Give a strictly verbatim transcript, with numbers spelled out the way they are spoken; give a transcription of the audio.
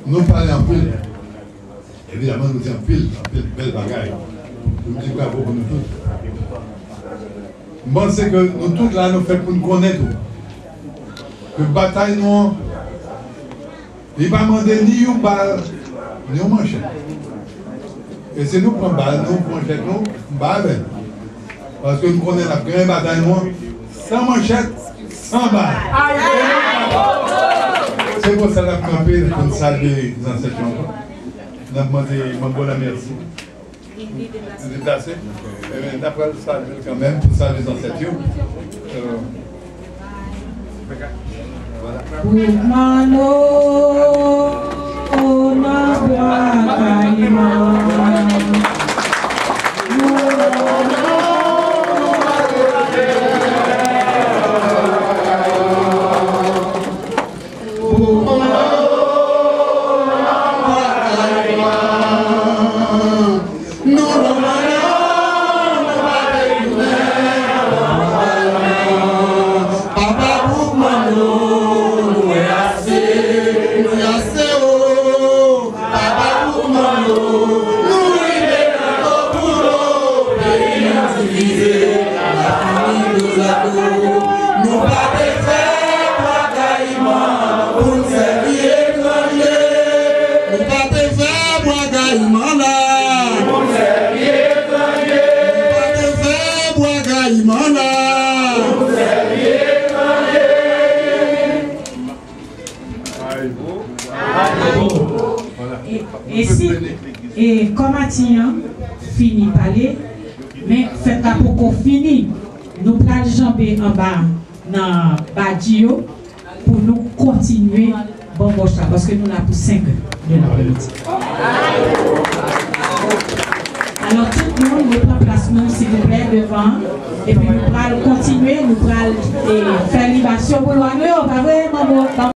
Nou pale anpil. Evidaman, nou di anpil, anpil bèl bagay. Nou di bravo pou nou tout. M panse ke nou tout la, nou fèt pou n konnen tou ke batay nou an, li pa mande ni yon bal, ni yon manchèt. E si nou pran bal nou, pran manchèt nou, m pa avè l. Paske m konnen n ap genyen batay nou an san manchèt, san bal. Se pou sa n ap kanpe pou n salye zansèt yo ankò. N ap mande Manbo la mèsi. Li deplase. Li deplase. Ebyen, n ap pral salye l kanmenm pou salye zansèt yo. Euh, Boukman o, nan Bwa Kayiman. Boukman o, nan Bwa Kayiman. Nou nan manman, nou pa te tounen nan manman. Papa Boukman nou, nou wè ase, nou wè ase o. Papa Boukman nou, nou rive nan Kokouro, peyi an divize, lafanmi de Zakou. Nou pa te fè Bwa Kayiman pou n sèvi etranje. Nou pa te fè Bwa Kayiman la. Pou n sèvi etranje. Nou pa te fè Bwa Kayiman la. Pou n sèvi etranje. E, e si, e, kòm Ati an fini pale, men fèt la poko fini. Nou pral janbe anba nan badji yo pou nou kontinye banbòch la, paske nou la pou senk è de lapremidi. Alò, tout moun, nou pran plas nou, silvouplè, devan, epi nou pral kontinye, nou pral, e, fè libasyon pou lwa nou yo, pa vre, manbo?